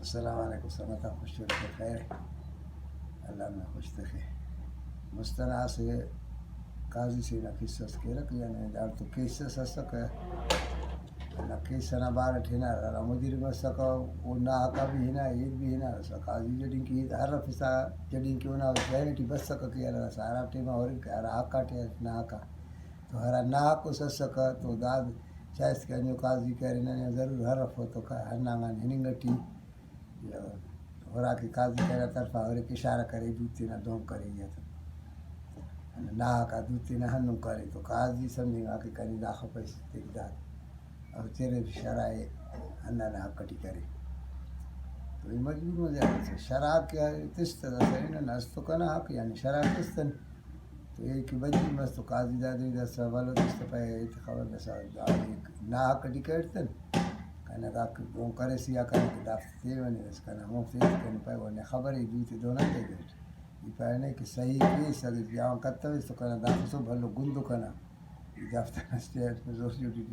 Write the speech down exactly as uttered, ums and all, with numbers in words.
السلام علیکم سنگتاں، خوش ترکے خیر، اللہ ننا خوش تخے۔ مست ئنا اسہ قاضی سے نا قصہ اس کیرہ کہ یعنی داڑتو کیس اس اسکہ، ہندا کیس ئنا بارٹ ہنار، ہرا مجرم اسکہ، او ناحقا بھی ہنا، ہیت بھی ہنا، اسہ قاضی جڈنگ کہ ہیت ہرفسا، جڈنگ کہ اونا ذہن ٹی بسکہ کہ یار داسہ ہرا ٹائما ہُرن کہ ہرا حقا ٹی ناحقا، تو ہرا ناحق اس اسکہ تو داد چائس کہ انجو قاضی کہ ارے ننے ضرور ہرفو تو کہ ہنداغان ہننگ ٹی ہُراکہ قاضی تینا طرفا ہُرک اشارہ کرے، دو تینا دہن کرے یا تو ناحقا دو تینا ہندن کرے تو قاضی سمجھنگا کہ کنے داخہ پیسہ تیک داد اور تیرے شرع ئے ہندانا حق ٹی کرے۔ تو ای مجبور مزے شرع کہ تس تہ داسہ ہنن اس تو کنا حق یعنی شرع تس تن۔ تو اے کہ بجی مس تو قاضی دادے داسہ ولو داسہ پائے ایتے خبر داسہ دا ناحق ٹی کریٹ تن، کنا دا کہ گون کریسی آ کنا کہ دافتے تیونے داسہ کنا ہموفتے ایتے کنے پائے ورنہ خبر ای دوتے دہن انتئے کریٹ۔ ای پارینے کہ صحیح کیس اگہ جوان کتویس تو کنا دافسو بھلو گندو کنا۔ ای دافتا اسٹیٹ زور جوڑی